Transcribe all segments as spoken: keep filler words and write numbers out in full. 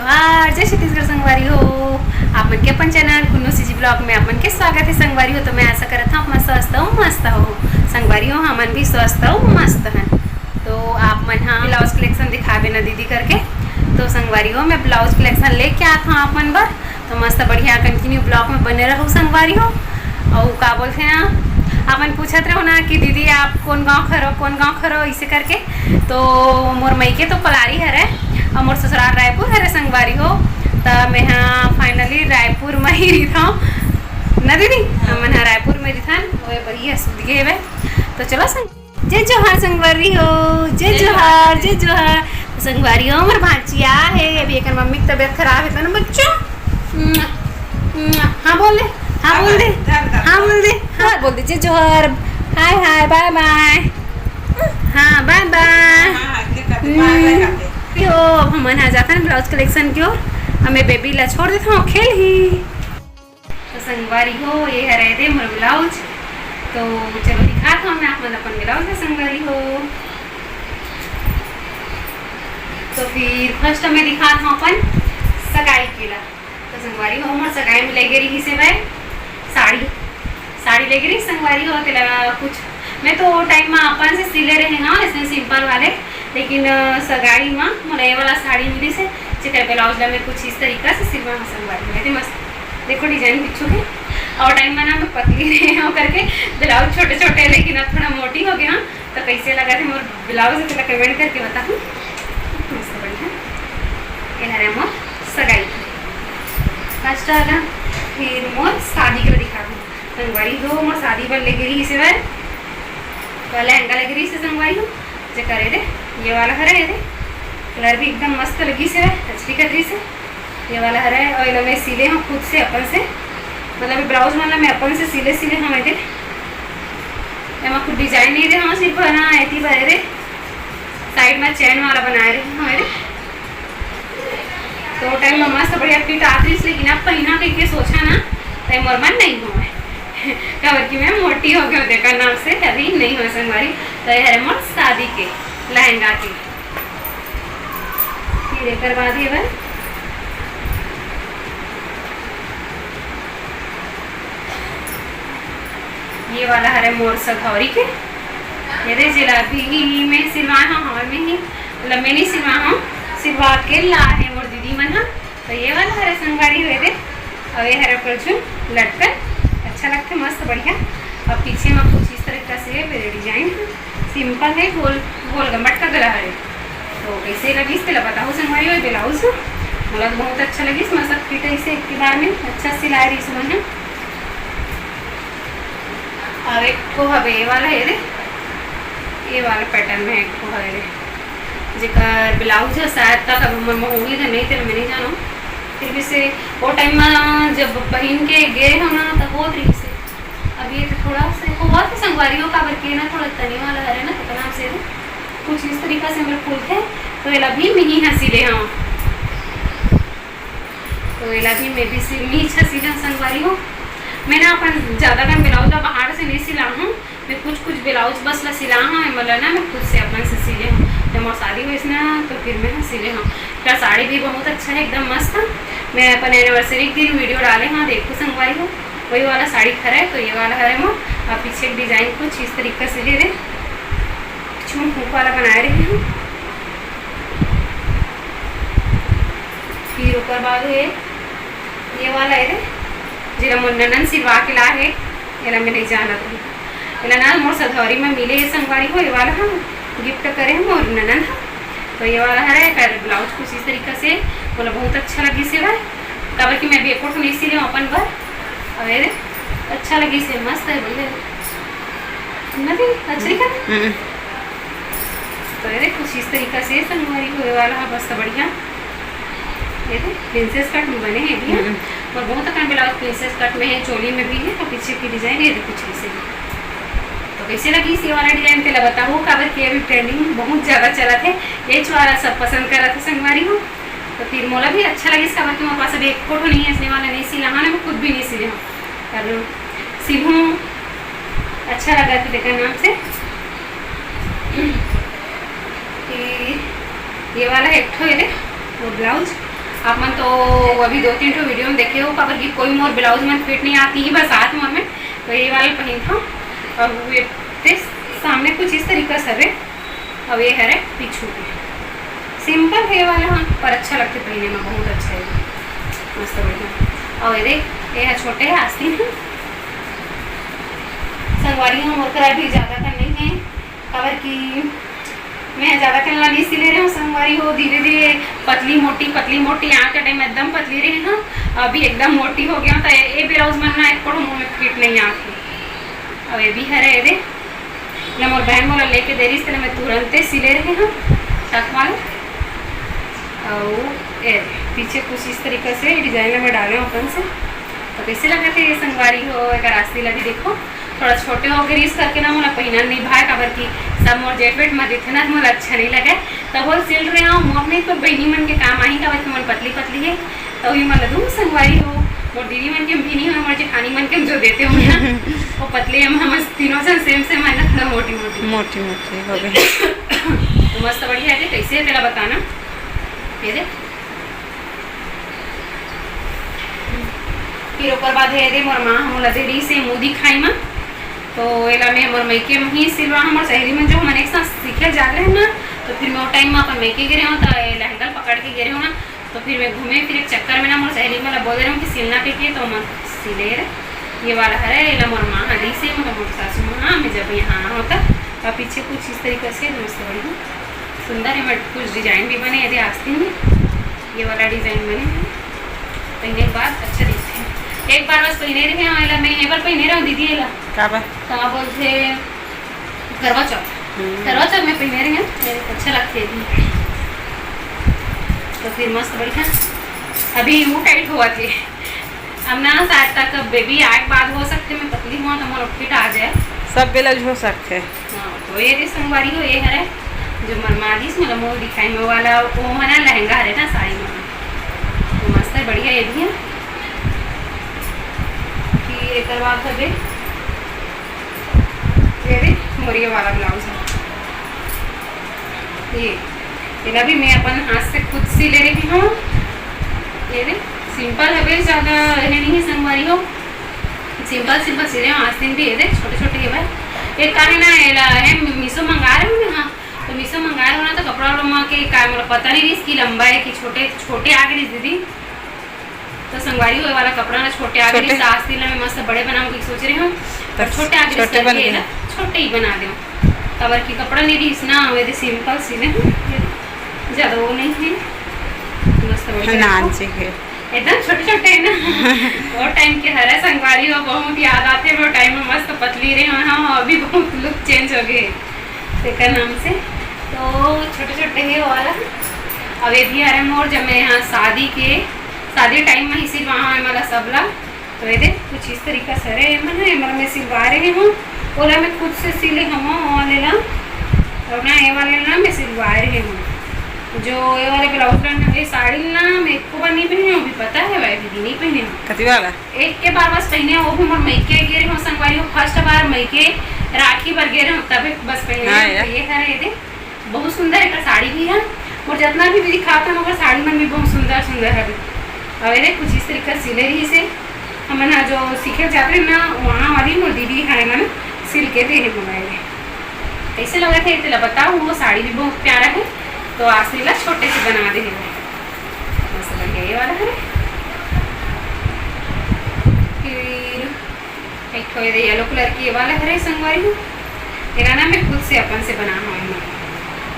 और जय छत्तीसगढ़ संगवारी हो, आप मन के अपन चैनल कुन्नू सीजी ब्लॉग में आप मन के स्वागत है संगवारी हो। तो मैं आशा करत हूँ आप मन स्वस्थ हो, मस्त हो संगवारी हो, हमन भी स्वस्थ हो, मस्त हन। तो आप मन हाँ ब्लाउज कलेक्शन दिखाबे ना दीदी करके, तो संगवारी हो मैं ब्लाउज कलेक्शन लेके आत हूँ आप मन बर। तो मस्त बढ़िया कंटिन्यू ब्लॉग में बने रहू संगवारी हो। और का बोलते हैं, आप मन पूछत रहो ना कि दीदी आप कौन गांव खरो, कौन गांव खरो, इसे करके। तो मोर मइके तो पलारी हरे और मोर ससुराल रायपुर हरे संगवारी हो। त मैं हाँ फाइनली रायपुर में ही रहिथौं ना दीदी, हमन हा रायपुर में रहिथन। ओए बढ़िया सुध गे हवे। तो चलो संग, जय जोहार संगवारी हो, जय जोहार, जय जोहार संगवारी हो। हमर भांचिया है, अभी एकर मम्मी की तबीयत खराब है तो ना बच्चों। हाँ बोल दे, हाँ बोल दे, हाँ बोल दे, हाँ बोल दे, जय जोहार, हाय हाय, बाय बाय, हाँ बाय बाय। यो अब हमन हा जाथन ब्लाउज कलेक्शन की ओर। हमें बेबी ला छोड़ देथौं, खेल ही। तो संगवारी हो, ये हरे दे मोर ब्लाउज। तो चलो दिखात हूँ मैं आप मन अपन ब्लाउज ला संगवारी हो। तो फिर फर्स्ट में दिखात हूँ अपन सगाई के ला। तो संगवारी हो, मोर सगाई में लेगे रहिस हे भाई साड़ी, साड़ी लेगे रहिस संगवारी हो। तेला कुछ मैं तो टाइम में अपन से सिले रहे हाँ, ऐसे सिंपल वाले, लेकिन अ, सगाई में मोला ये वाला साड़ी मिलिस हे, जेकर ब्लाउज ला मैं कुछ इस तरीका से सिलवा हूँ संगवारी हो। ये मस्त देखो डिजाइन पीछू के। और टाइम में ना मैं पतली रहे हूँ करके ब्लाउज छोटे छोटे, लेकिन अब थोड़ा मोटी हो गया हूँ। तो कैसे लगा थे मोर ब्लाउज, तेला कमेंट करके बताहू। मस्त बढ़िया। ये हरे मोर सगाई के फर्स्ट आला, फिर मोर शादी के दिखाहू। संगवारी हो, मोर शादी बर लेगे रहिस हे भाई, तो लहंगा लेगे रहिस हे संगवारी हो, जेकर ये दे, ये वाला हरे, ये दे, कलर भी एकदम मस्त लगिस हे, अच्छा दिखत रहिस हे। ये वाला हरे, और एला मैं सिले हूँ खुद से, अपन से, मतलब ब्लाउज वाला मैं अपन से सिले सिले हूँ। ये दे, एमा कुछ डिजाइन नहीं दे हूँ, सिर्फ है ना एती भरे रे, साइड में चैन वाला बनाए रहे हूँ। ये दे, तो टाइम में मस्त बढ़िया फिट आत रहिस, लेकिन अब पहिना कहिके सोचा ना, तो मोर मन नहीं होवय। काबर कि मैं मोटी हो गई हूँ, तेकर नाम से अभी नहीं हो संगवारी। तो ये हरे मोर शादी के लहंगा के। फिर एकर बाद ये बर ये वाला हरे मोर सधौरी के, ये दे जेला अभी मैं सिलवा हूँ, हवा में ही, मतलब मैं नहीं सिलवा हूँ, सिलवा के ला है मोर दीदी मन हा। तो ये वाला हरे संगवारी हो ये दे, और ये हरे पर झुन लटकन अच्छा लगथे, मस्त बढ़िया। और पीछे में कुछ इस तरीका से ये डिजाइन सिंपल है, गोल गोल गमट का गला हरे। तो कैसे लगिस तेला बताहू संगवारी हो, ब्लाउज मोला तो बहुत अच्छा लगिस, मस्त फिट है इसे एक बार में अच्छा सिलाए रहिस मन। और एक ठो हवे ये वाला, ये दे, ये वाला पैटर्न में एक ठो हवे रे, जेकर ब्लाउज है शायद तक अब हमर में होगी तो नहीं, तेला मैं नहीं जानूँ। फिर भी से वो टाइम में जब पहिन के गए हो ना, तब होत रहिस हे। अब ये तो थोड़ा सा होवत हे संगवारी हो, काबर के ना थोड़ा तनी वाला हरे ना, तो नाम से कुछ इस तरीका से हमर खुलथे। तो एला भी मिनी हा सिले हूँ, तो एला भी मैं भी सी-, मिनी हा सिले हूँ संगवारी हो। मैं ना अपन ज़्यादा कन ब्लाउज ला बाहर से नहीं सिला हूँ, मैं कुछ कुछ ब्लाउज बस ला सिला हूँ, मतलब ना मैं खुद से अपन से सिले हूँ। जब मोर शादी होइस ना, तो फिर मैं सिले हूँ। का साड़ी भी बहुत अच्छा है, एकदम मस्त। मैं अपन एनिवर्सरी के दिन वीडियो डाले हूँ, देखो संगवारी हो, वही वाला साड़ी खरा है, तो ये वाला हरे मोर। और पीछे एक डिजाइन कुछ इस तरीका से हे रे, झुमक वाला बनाए रहे हूँ। फिर ओकर बाद हे ये वाला हे रे, जेला मोर ननन सिलवा के ला हे, एला मैं नहीं जानत हूँ। एला ना मोर सधौरी में मिले हे संगवारी हो, ये वाला हम गिफ्ट करे हूँ मोर ननन हा। तो ये वाला हरे, एकर ब्लाउज कुछ इस तरीका से, मोला बहुत अच्छा लगिस हे भाई, काबर कि मैं अभी एको ठो नहीं सिले हूँ अपन बर। और ये रे, अच्छा लगिस हे, मस्त है, बढ़िया है। ना दीदी, अच्छा दिखा ना? हम्म। तो ये रे, कुछ इस तरीका से संगवारी हो ये वाला हा, मस्त बढ़िया। ये दे, प्रिंसेस कट में बने हैं भैया। हम्म। और बहुत अकन ब्लाउज प्रिंसेस कट में है, चोली में भी है, और पीछे की डिजाइन ये दे कुछ ऐसे ही। तो कैसे लगिस ये वाला डिजाइन, तेला बताओ, काबर कि अभी ट्रेंडिंग में बहुत ज्यादा चलत हे, ये वाला सब पसंद करत हे संगवारी हो। तो फिर मोला भी अच्छा लगिस, काबर कि मोर पास अभी एको ठो नहीं है, इसने वाला नहीं सिला, हाँ ना, मैं खुद भी नहीं सिले हूँ, पर सिलहूँ, अच्छा लगा तो देखा नाम से। ये, ये वाला एक ठो ये दे, वो ब्लाउज, आप मन तो अभी दो तीन ठो वीडियो में देखे हो, काबर कि कोई मोर ब्लाउज मन फिट नहीं आती ही, बस आत मोर में, तो ये वाला पहिनथंव। और ये ते सामने कुछ इस तरीका से हवे, और ये हरे पीछू के। सिंपल हे वाला, हाँ, पर अच्छा लगथे पहिने में, बहुत अच्छा हे, मस्त बढ़िया। और ये देख, ये ह छोटे हे, आस्तीन हे। संगवारी हो, मोर करा भी ज्यादा कन नहीं हे, काबर कि मैं ज्यादा कन ला नहीं सिले रहे हूँ संगवारी हो, धीरे धीरे पतली मोटी, पतली मोटी, आके टाइम एकदम पतली रहे हूँ, अभी एकदम मोटी हो गया हूँ, तो ये, ये ब्लाउज मन ना एक पढ़ो मुँह में फिट नहीं आती। अब ये भी हरे, ये दे, ले मोर बहन मोला लेके दे रही, तेने मैं तुरंते सिले रहे हूँ टक वाला। और ये पीछे कुछ इस तरीका से डिजाइन में डाले हूँ अपन से। तो कैसे लगा थे ये संगवारी हो, अगर आस्ती ला भी देखो, थोड़ा छोटे हो गए, इस करके ना मोला पहिना नहीं भाए, काबर कि सब मोर जेठ बेट में देथे ना, मोला अच्छा नहीं लगे। तब वो सिल रहे हो, मोर नहीं तो बहनी मन के काम आही, काबर कि मन पतली पतली है। तो ये मतलब तुम संगवारी हो, मोर दीदी मन के भी नहीं हो, मोर जेठानी मन के हम जो देते हो ना, वो पतले हम, हम तीनों जन सेम सेम है ना, थोड़ा मोटी मोटी। मोटी मोटी हो गई। तो मस्त बढ़िया है, कैसे है तेरा बताना, ये दे। फिर ओकर बाद हे दे मोर माँ ह मोला दे रही से मुँह दिखाई मा, तो एला मैं मोर मइके में ही सिलवा, हमर सहेली मन जो हमन एक साथ सीखे जात रहे ना, तो फिर मैं वो टाइम में अपन मइके गे रहे हूँ, तो ये लहंगा पकड़ के गे रहे हूँ ना, तो फिर मैं घूमे फिर एक चक्कर में ना मोर सहेली मन ला बोल रहे हूँ कि सिलना के लिए, तो मैं सिले रहे। ये वाला हरे, एला मोर माँ ह दी से, मतलब मोर सासू माँ, मैं जब यहाँ आऊँ तब, और पीछे कुछ इस तरीके से मस्त बढ़िया सुंदर है, but कुछ डिजाइन भी बने, यदि आस्तीन में ये वाला डिजाइन बने हैं, पहनने के बाद अच्छा दिखते हैं। एक बार बस पहने रहे हैं, एला मैं एक बार पहने रहे हूँ दीदी, एला काबर? का बोलते, करवा चौथ। हम्म। करवा चौथ में पहने रहे हैं, मेरे को अच्छा लगते हैं। तो फिर मस्त बढ़िया, अभी वो टाइट हुआ थे। अब ना शायद तक अब बेबी आए के बाद हो सकते मैं पतली हुआ तो मोर फिट आ जाए। सब बेला हो सकते। हाँ, तो ये दे संगवारी हो, ये हरे जो मरमा दिस, मतलब मोर दिखाई में वाला, वो है ना लहंगा हरे ना साड़ी में, तो मस्त है, बढ़िया ये भी है। फिर एक बात हवे, ये दे मोर ये वाला ब्लाउज है, ये, ये भी मैं अपन हाथ से खुद सी ले रही हूँ। ये दे सिंपल हवे, ज्यादा ये नहीं है संगवारी हो, सिंपल सिंपल सिले हूँ। आस्तीन भी ये दे छोटे छोटे हे भाई, ये काहे ना एला है मीशो मंगा रहे हूँ ना, तो मीशो मंगा रहे हूँ ना, तो कपड़ा वाला माँ के का मोला पता नहीं रही इसकी लंबा है कि छोटे, छोटे आ गए दीदी। तो संगवारी हो, ये वाला कपड़ा ना छोटे आ गए, छोटे। तो आस्तीन ला मैं मस्त बड़े बनाऊँ की सोच रही हूँ, पर तो छोटे आ गए, छोटे करके बन गए। ना छोटे ही बना दे, काबर की कपड़ा नहीं रही ना, वे सिंपल सिले हूँ, ज्यादा वो नहीं है, मस्त बढ़िया। नान से है। एकदम छोटे छोटे है ना। वो टाइम के हरे संगवारी हो, बहुत याद आते वो टाइम में, मस्त पतली रहे हो हम, अभी बहुत लुक चेंज हो गए तेकर नाम से। तो छोटे छोटे है वाला। अब ये भी हरे मोर, जब मैं यहाँ शादी के, शादी टाइम में ही सिलवा है वाला सबला। तो ये दे कुछ इस तरीका से हरे, ये मन है, ये मन मैं सिलवा रही हूँ, ओला मैं खुद से सिले हूँ, वो वाले ला, और ना ये वाले ना मैं सिलवा रही हूँ। जो ये वाले ब्लाउज ला ना, ये साड़ी ना मैं एको बार नहीं पहनी हूँ, अभी पता है भाई दीदी, नहीं पहनी हूँ। कति वाला? एक के बार बस पहने, वो भी मोर मइके गे रहे हूँ संगवारी हो, फर्स्ट बार मइके राखी बर गे रहे हूँ, तबे बस पहने हाँ हूँ। यार। तो ये हरे, ये दे बहुत सुंदर एक साड़ी भी है, और जितना भी दिखाता हूँ, ओकर साड़ी मन भी बहुत सुंदर सुंदर है। और ये दे कुछ इस तरीका सिले रही से, हमन हा जो सीखे जाते हैं ना, वहाँ वाली मोर दीदी है मन सिल के दे है मोबाइल। कैसे लगा थे तेला बताओ, वो साड़ी भी बहुत प्यारा है, तो आस्तीन ला छोटे से बना दे है। मस्त बढ़िया ये वाला है। फिर एक ठो ये येलो कलर की ये वाला है संगवारी हो, तेरा ना मैं खुद से अपन से बना हूँ।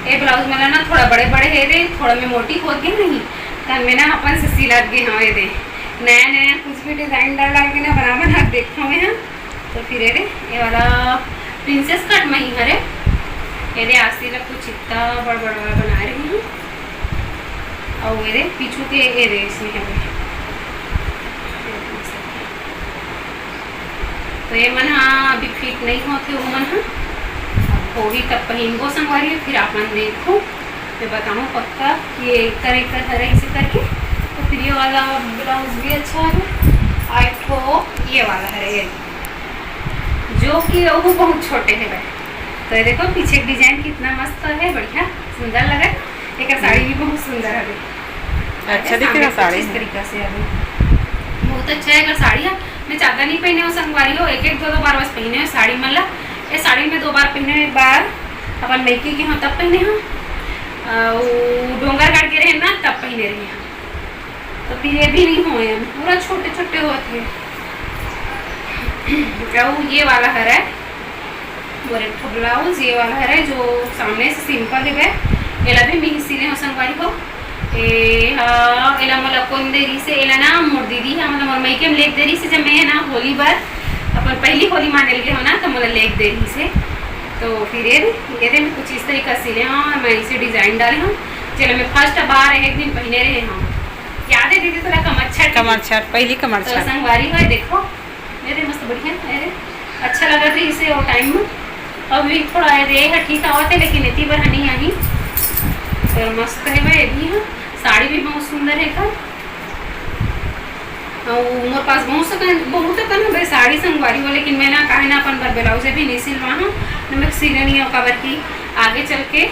ये ब्लाउज मला ना थोड़ा बड़े बड़े है रे, थोड़ा मैं मोटी हो गई नहीं, तब मैं ना अपन से सिलत गई हूँ। ये दे नया नया कुछ भी डिजाइन डाल डाल के ना बना बना के देखता हूँ यहाँ। तो फिर ये रे, ये वाला प्रिंसेस कट में ही हरे। ये दे आस्तीन ला कुछ इतना बड़ बड़ वाला बना रही हूँ। और ये दे पीछू के ये दे इसमें है। तो ये मन हा अभी फिट नहीं होते, वो मन हा अब होही तब पहिनबो संगवारी, फिर आप मन देखो। मैं बताऊँ पक्का कि ये एकर एकर हरे इसे करके। तो फिर ये वाला ब्लाउज भी अच्छा है। और एक ठो ये वाला है, ये जो कि वो बहुत छोटे है भाई। तो ये देखो पीछे डिजाइन कितना मस्त है, बढ़िया सुंदर लगे। एक साड़ी भी बहुत सुंदर है। अच्छा दिखेगा साड़ी। इस तरीका से अभी बहुत अच्छा है। अगर साड़ी है, मैं ज्यादा नहीं पहने हूँ संगवारी हो, एक एक दो दो बार बस पहने हूँ साड़ी मन ला। ये साड़ी में दो बार पहने हूँ, एक बार अपन मैके के हूँ तब पहने हूँ, अउ डोंगरगढ़ के रहे ना तब पहने रहे हूँ। तो फिर ये भी नहीं होए, पूरा छोटे छोटे होते हैं। अउ ये वाला हरा है मोर एक ठो ब्लाउज, ये वाला हरे जो सामने से सिंपल हेवय, एला भी मिही सिले हो संगवारी हो। ए हा, एला मोला कोन दे रहिस हे, एला ना मोर दीदी हा, मतलब मोर मइके में लेके दे रहिस हे, जब मैं ना होली बर अपन पहली होली माने लगे हो ना, तो मोला लेके दे रहिस हे। तो फिर ये दे, ये दे मैं कुछ इस तरीका से सिले हूँ और मैं इसे डिजाइन डाले हूँ, जेला मैं फर्स्ट बार एक दिन पहने रहे हूँ। याद है दीदी तोला कमरछट? कमरछट, पहली कमरछट। तो संगवारी हो देखो, ये दे मस्त बढ़िया, ये दे अच्छा लगत रहिस हे वो टाइम में। अभी थोड़ा ये दे, ये ठीक आवत है, लेकिन इतनी बार नहीं आई। तो मस्त है भाई, ये भी है। साड़ी भी बहुत सुंदर है का। अउ मोर पास बहुत सकन, बहुत सकन है भाई साड़ी संगवारी हो, लेकिन मैं ना काहे ना अपन बर ब्लाउज भी नहीं सिलवा हूँ, ना मैं सिले नहीं हूँ, काबर की आगे चल के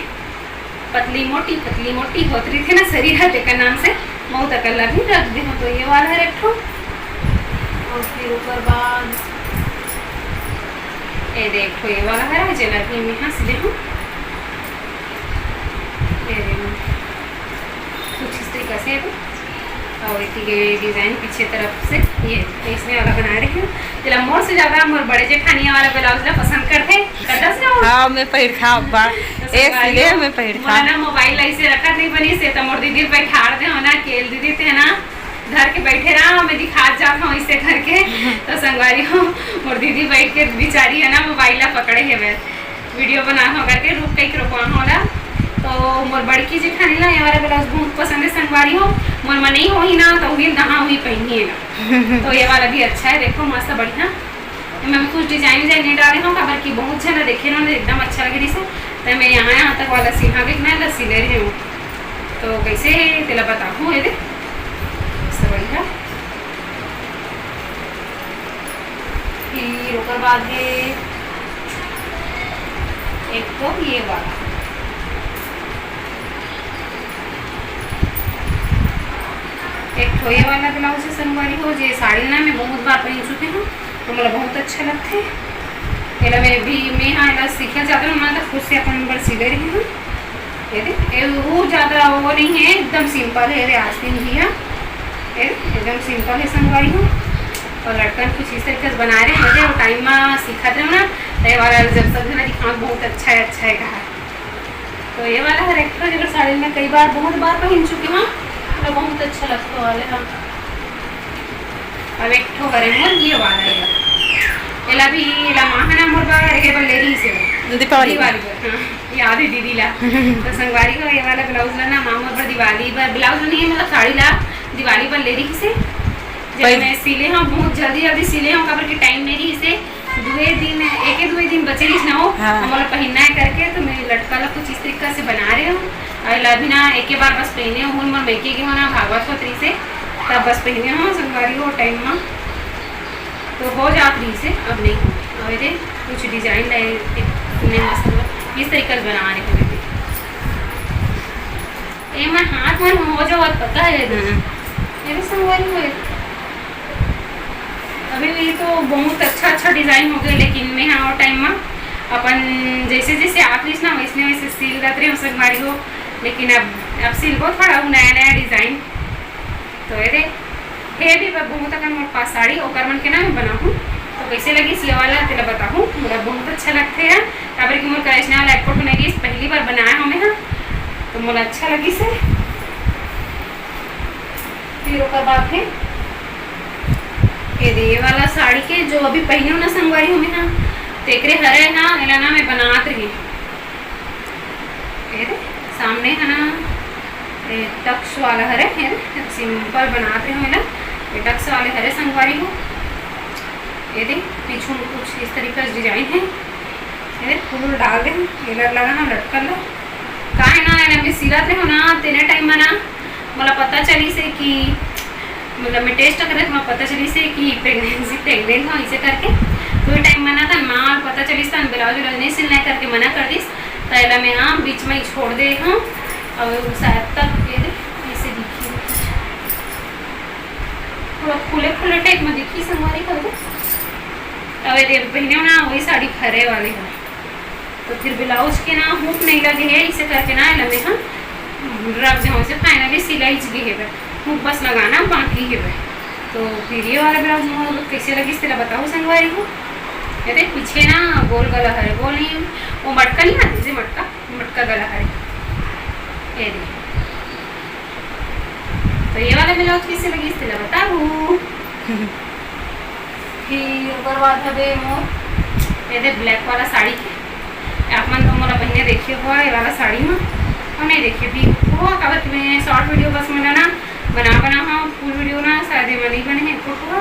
पतली मोटी, पतली मोटी होत रहिथे ना शरीर ह, तेकर नाम से मऊ तक ला भी रख दे हूँ। तो ये वाला है एक ठो, और फिर ओकर बाद ये दे एक ठो ये वाला है, जेला भी मैं हंस दे हूँ। ये दे, कुछ इस तरीका से है। और इतनी डिजाइन पीछे तरफ से ये इसमें वाला बना रही हूँ। तेला मोर से ज्यादा मोर बड़े जेठानिया वाला ब्लाउज ला पसंद करथे। कतस ना हो? हाँ, मैं पहिरथा अब्बा। तो ए संगवारी सिले हो, मैं पहिरथा। मोला ना मोबाइल ऐसे रखत नहीं बनी से, तो मोर दीदी बैठार दे हो ना, केल दीदी थे ना, धर के बैठे रहा, मैं दिखात जात हूँ इसे धर के। तो संगवारी हो, मोर दीदी बैठ के बेचारी है ना, मोबाइल ला पकड़े हेवय, वीडियो बना हो करके, रुक कई के रोकवा हो ला। तो मोर बड़की जेठानी ला ये वाला ब्लाउज बहुत पसंद है संगवारी हो, मोर मन नहीं होही ना, तो उही नहा उही पहनी है ना। तो ये वाला भी अच्छा है, देखो मस्त बढ़िया। मैं कुछ डिजाइन विजाइन नहीं डाले हूँ, काबर कि बहुत झन देखे ना, एकदम अच्छा लगे रहिस हे। तो मैं यहाँ, यहाँ तक वाला सिलहा के ना, ला सिले रहे हूँ। तो कैसे तेला बताहूँ, ये दे, मस्त बढ़िया। फिर ओकर बाद है एक तो ये वाला, एक ठो ये वाला ब्लाउज है संगवारी हो, जे साड़ी ना मैं बहुत बार पहन चुके हूँ, तो मोला बहुत अच्छा लगथे। एला मैं भी, मैं हाँ एला सीखे जाते हूँ ना, तो खुद से अपन बर सिले रही हूँ। ये दे, ये वो ज्यादा वो नहीं है, एकदम सिंपल है, ये आस्तीन भी है, ये दे, एकदम सिंपल है संगवारी हो। और लटकन कुछ इस तरीके से बना रहे हैं, और टाइम में सीखत रहे ना, तो ये वाला जब सब जना दिखाओ बहुत अच्छा है, अच्छा है कहा। तो ये वाला हर एक ठो जेकर साड़ी मैं कई बार, बहुत बार पहन चुकी हूँ, तो बहुत अच्छा लगता वाले हम। अब एक ठो हरे मोर ये वाला है, एला भी, एला माँ ह ना मोर बर, एके बर ले रही से दीपावली। दीवाली पर, हाँ, याद है दीदी ला। तो संगवारी हो ये वाला ब्लाउज ला ना माँ मोर बर दीवाली पर, ब्लाउज नहीं है, मतलब साड़ी ला दीवाली पर ले रही से। जब पहले मैं सिले हूँ, बहुत जल्दी जल्दी सिले हूँ, काबर कि टाइम नहीं रही से, दुए दिन, एके दुए दिन बचे रहिस ना हो, हाँ। हमला पहिनना है करके, तो मैं लटका ला कुछ इस तरीका से बना रहे हूँ। और एला भी ना एके बार बस पहने हूँ, मोर मइके गे हूँ ना, भागवत होत रहिस हे, तब बस पहने हूँ संगवारी हो टाइम में, तो हो जात रहिस हे, अब नहीं हो। और ये कुछ डिजाइन लाए इतने मस्त, इस तरीका से बना रहे हूँ। ये मैं हाथ में हो जाओ, पता है ना। हाँ। मेरे संगवारी हो अभी भी तो बहुत अच्छा अच्छा डिजाइन हो गए, लेकिन मैं हाँ टाइम में अपन जैसे जैसे आत रहिस ना वैसने वैसे सिल जात रहे संगवारी हो। लेकिन अब, अब सिलबो थोड़ा नया नया डिजाइन। तो ये दे, हे भी ब-, बहुत अकन मोर पास साड़ी ओकर मन के ना मैं बनाहूँ। तो कैसे लगिस ये वाला तेला बताहूँ, मोला बहुत अच्छा लगथे यार। काबर कि मोर कलेक्शन वाला एको ठो नहीं रहिस, पहली बार बनाया हूँ मैं हाँ, तो मोला अच्छा लगिस हे। फिर ओकर बाद में ये दे, ये वाला साड़ी के जो अभी पहिने हूँ ना संगवारी हो मैं हाँ, तेकरे हरे ना, एला ना मैं बनात रही। ये दे, सामने है ना, ये टक्स वाला हरे, है ना, सिंपल बनात रही हूँ ना, ये टक्स वाले हरे संगवारी हो। ये दे, पीछू में कुछ इस तरीका से डिजाइन है। ये दे, फूल डाल दे, ये लग लगा ना लटकल ला। काहे ना, एला मैं सिलत रहे हो ना, तेने टाइम में ना, मोला पता चलिस हे कि, मतलब, मैं टेस्ट करे, तो मोला पता चलिस हे कि प्रेगनेंसी, प्रेग्नेंट हूँ, इसे करके। तो ये टाइम मना था, माँ पता चलिस था, ब्लाउज व्लाउज नहीं सिलना है करके मना कर दिस। तो एला मैं, हाँ, बीच में ही छोड़ दे हूँ। और शायद तक ये दे, ऐसे दिखी। तो फूले फूले टाइप में दिखी संगवारी हो। अब ये पहने ना, वही साड़ी फरे वाले हो। तो फिर ब्लाउज के ना हुक नहीं लगे है, इसे करके ना एला मेहा रख जाऊँ से फाइनली सिलाई गे हेबे, हुक बस लगाना बाकी हेबे। तो फिर ये वाला ब्लाउज मोर कैसे लगिस तेला बताओ संगवारी हो। ये देख पीछे ना गोल गला हरे, गोल नहीं, वो मटका नहीं आते जे मटका, मटका गला हरे। ये देख, तो ये वाला ब्लाउज कैसे लगिस तेला बताओ। फिर ओकर बाद हवे मोर ये दे ब्लैक वाला साड़ी के। आप मन तो मोला पहिने देखे हुआ ये वाला साड़ी में, हम नहीं देखे भी हुआ, काबर कि मैं शॉर्ट वीडियो बस मैंने ना बना बना हाँ, फुल वीडियो ना शायद ये नहीं बने हैं एको ठो।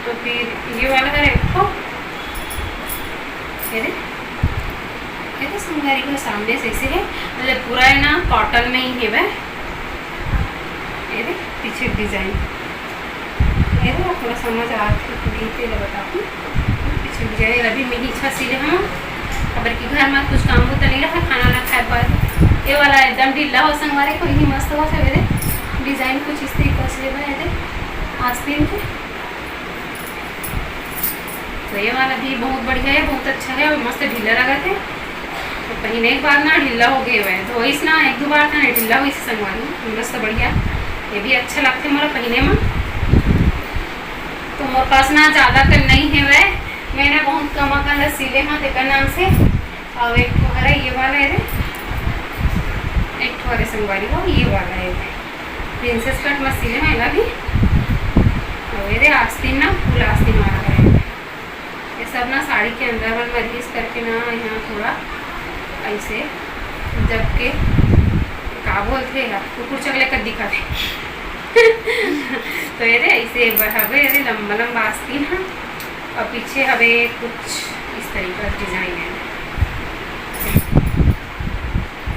तो फिर ये वाला है एक ठो, ये दे, ये दे संगवारी हो सामने से ऐसे है, मतलब पूरा है ना कॉटन में ही है वह। ये दे पीछे डिजाइन, ये दे थोड़ा समझ आत है, तो ये तेला बताऊँ। पीछे डिजाइन अभी मैं ही अच्छा सिले हूँ, काबर कि घर में कुछ काम होता नहीं रहा, खाना ना खाए पर ये वाला एकदम ढीला हो संगवारी, कोई नहीं मस्त हो सके दे। डिजाइन कुछ इस तरीके से है, ये दे आस्तीन के। तो ये वाला भी बहुत बढ़िया है, बहुत अच्छा है और मस्त ढीला लगा थे। तो पहिने के बाद ना ढीला हो गए हुए हैं, धोइस ना एक दो बार था ना ढीला हुई से संगवारी, मस्त बढ़िया। ये भी अच्छा लगते मोला पहिने में। तो मोर पास ना ज़्यादा कर नहीं है वह, मैं ना बहुत कम अकन ला सिले हाँ तेकर नाम से। और एक ठो हरे ये वाला है रे, एक ठो हरे संगवारी हो ये वाला है, प्रिंसेस कट में सिले हैं एला भी। और ये रे आस्तीन ना फुल आस्तीन वाला है। ये सब ना साड़ी के अंदर मन में रिलीज करके ना यहाँ थोड़ा ऐसे जब के का बोलते हैं कुकुर चकले कर दिखा थे। तो ये रे ऐसे हवे, ये रे लंबा लंबा आस्तीन है और पीछे हवे कुछ इस तरीका से डिजाइन है।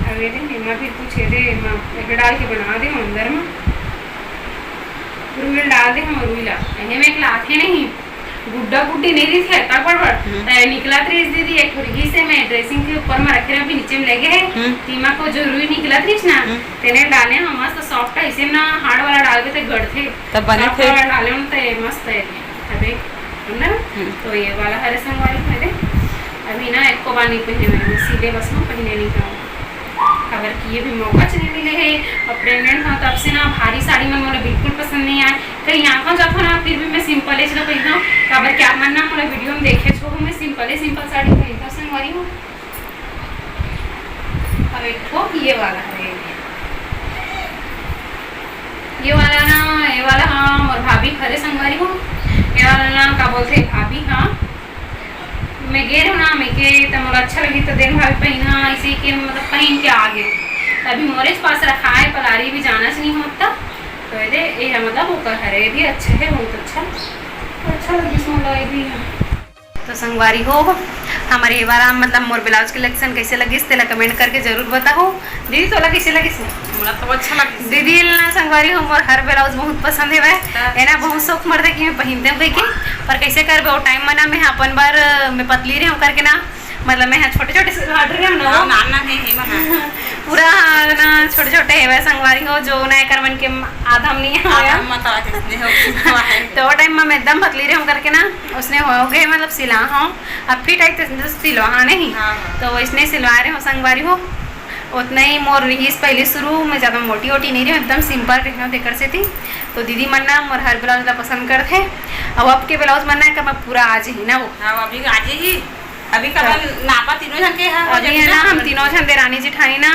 अब ये रे एमा भी कुछ ये रे एमा एक डाल के बना दे अंदर में, रुई डाल दे हम रुई ला, एहे में एक लाथे नहीं, गुड्डा गुड्डी नहीं रही थी, तब बड़ बड़। हम्म। त निकलत रहीस दीदी, एक ठो रहीस हे, मैं ड्रेसिंग के ऊपर में रखे रहे, अभी नीचे में लेगे हे। हम्म। तीमा को जो रुई निकलत रहीस ना, हम्म। तेने डाले हम मस्त सॉफ्ट, ऐसे ना हार्ड वाला डाल के ते गड़थे। तब बने सॉफ्ट थे। वाला डाले हम ते मस्त है। अबे, है ना? हम्म। तो ये वाला हरे संगवारी मेरे, अभी ना एको बार नहीं पहने मैंने, सिले बस में पहने नहीं पाऊँ। काबर कि ये भी मौका च नहीं मिले हे, और प्रेग्नेंट हूँ तब से ना भारी साड़ी मन मोला बिल्कुल पसंद नहीं आए। कहीं यहाँ जाता ना, फिर भी मैं सिंपल ही चलो पहनता हूँ। काबर कि आप मन ना मोला वीडियो में देखे छो, मैं सिंपल ही सिंपल साड़ी पहनता हूँ, संगवारी हो। अब एक ठो ये वाला है, ये वाला ना, ये वाला हाँ, मोर भाभी हरे संगवारी हो, ये वाला ना का बोलते भाभी हाँ, मैं गे रहूँ ना, मैं के त मोला अच्छा लगी त देन भाभी पहिना, ऐसे ही के मतलब पहन के आ गए। अभी मोरे च पास रखा है, पलारी भी जाना च नहीं होता। तो ये दे, ये है मतलब ओकर हरे भी अच्छा है, बहुत अच्छा, अच्छा लगी मोला ये भी। तो संगवारी हो, हमारे ये वाला मतलब मोर ब्लाउज कलेक्शन कैसे लगिस तेला कमेंट करके जरूर बताओ। दीदी तोला कैसे लगिस? मोला तो अच्छा लगिस। दीदी ला ना संगवारी हो, मोर हर ब्लाउज बहुत पसंद है, हाँ। है ना, बहुत शौक मरते कि मैं पहनते हूँ कह के, पर कैसे करबे वो टाइम में ना मैं अपन बार मैं पतली रही हूँ करके ना, मतलब मैं छोटे छोटे से ऑर्डर रही हूँ ना, हाँ, वो ना, ना, नहीं, नहीं, मना। पूरा ना छोटे छोटे है वह संगवारी हो जो ना एकर मन के आधा हम नहीं आया। आधा मत आवा जिसने हो, हुआ है। तो वो टाइम में मैं एकदम पतली रही हूँ करके ना, उसने हो गए मतलब सिला हूँ, अब फिट आई तो सिलवा हाँ नहीं, हाँ, हाँ। तो इसने सिलवा रहे हो संगवारी हो। उतना ही मोर रहीस पहले शुरू में, ज़्यादा मोटी ओटी नहीं रही, एकदम सिंपल रही हूँ तेकर से थी। तो दीदी मन ना मोर हर ब्लाउज ला पसंद करथे। अब, अब के ब्लाउज मन ना एकर में पूरा आ जाही ना वो। हाँ, अभी आज ही, अभी का तो अपन नापा तीनों जन के है, अभी है ना, हम तीनों जन देरानी जेठानी ना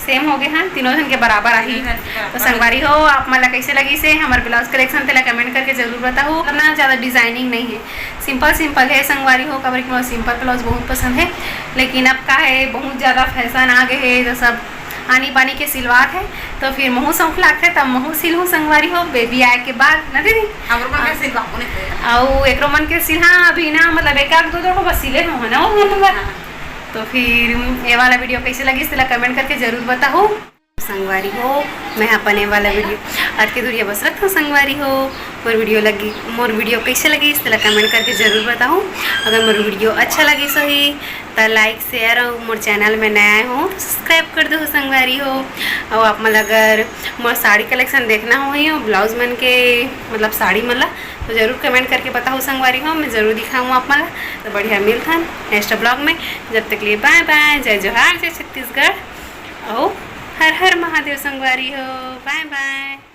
सेम हो गए हैं, तीनों जन के बराबर आही। तीनों जन के बराबर। तो संगवारी हो, आप मन ला कैसे लगिस हे हमर ब्लाउज कलेक्शन, तेला कमेंट करके जरूर बताओ। ना ज़्यादा डिजाइनिंग नहीं है, सिंपल सिंपल है संगवारी हो, काबर कि मोला सिंपल ब्लाउज बहुत पसंद है। लेकिन अब का है, बहुत ज़्यादा फैशन आ गए है, तो सब आनी बानी के सिलवात है, तो फिर महू शौक लागथे तब महू सिलहूँ संगवारी हो, बेबी आए के बाद ना दीदी। हमरो मन के सिलवाबो नहीं करे। अउ एकरो मन के सिलहा अभी ना, मतलब एक आध दो दो ठो बस सिले हो ना वो मन बर। हाँ। तो फिर ये वाला वीडियो कैसे लगिस तेला कमेंट करके जरूर बताओ। संगवारी हो, मैं अपन ये वाला वीडियो आज के दुरिया बस रखत हूँ संगवारी हो। मोर वीडियो लगी, मोर वीडियो कैसे लगिस, तेला कमेंट करके जरूर बताहू। अगर मोर वीडियो अच्छा लगिस होही, त लाइक, शेयर, और मोर चैनल में नया हो तो सब्सक्राइब कर दो संगवारी हो। और आप मन अगर मोर साड़ी कलेक्शन देखना होही, और ब्लाउज मन के, मतलब साड़ी मन ला, तो जरूर कमेंट करके बताओ संगवारी हो, मैं जरूर दिखाऊँ आप मन ला। तो बढ़िया मिलथन नेक्स्ट ब्लॉग में, जब तक लिए बाय बाय, जय जोहार, जय छत्तीसगढ़, और हर हर महादेव संगवारी हो, बाय बाय।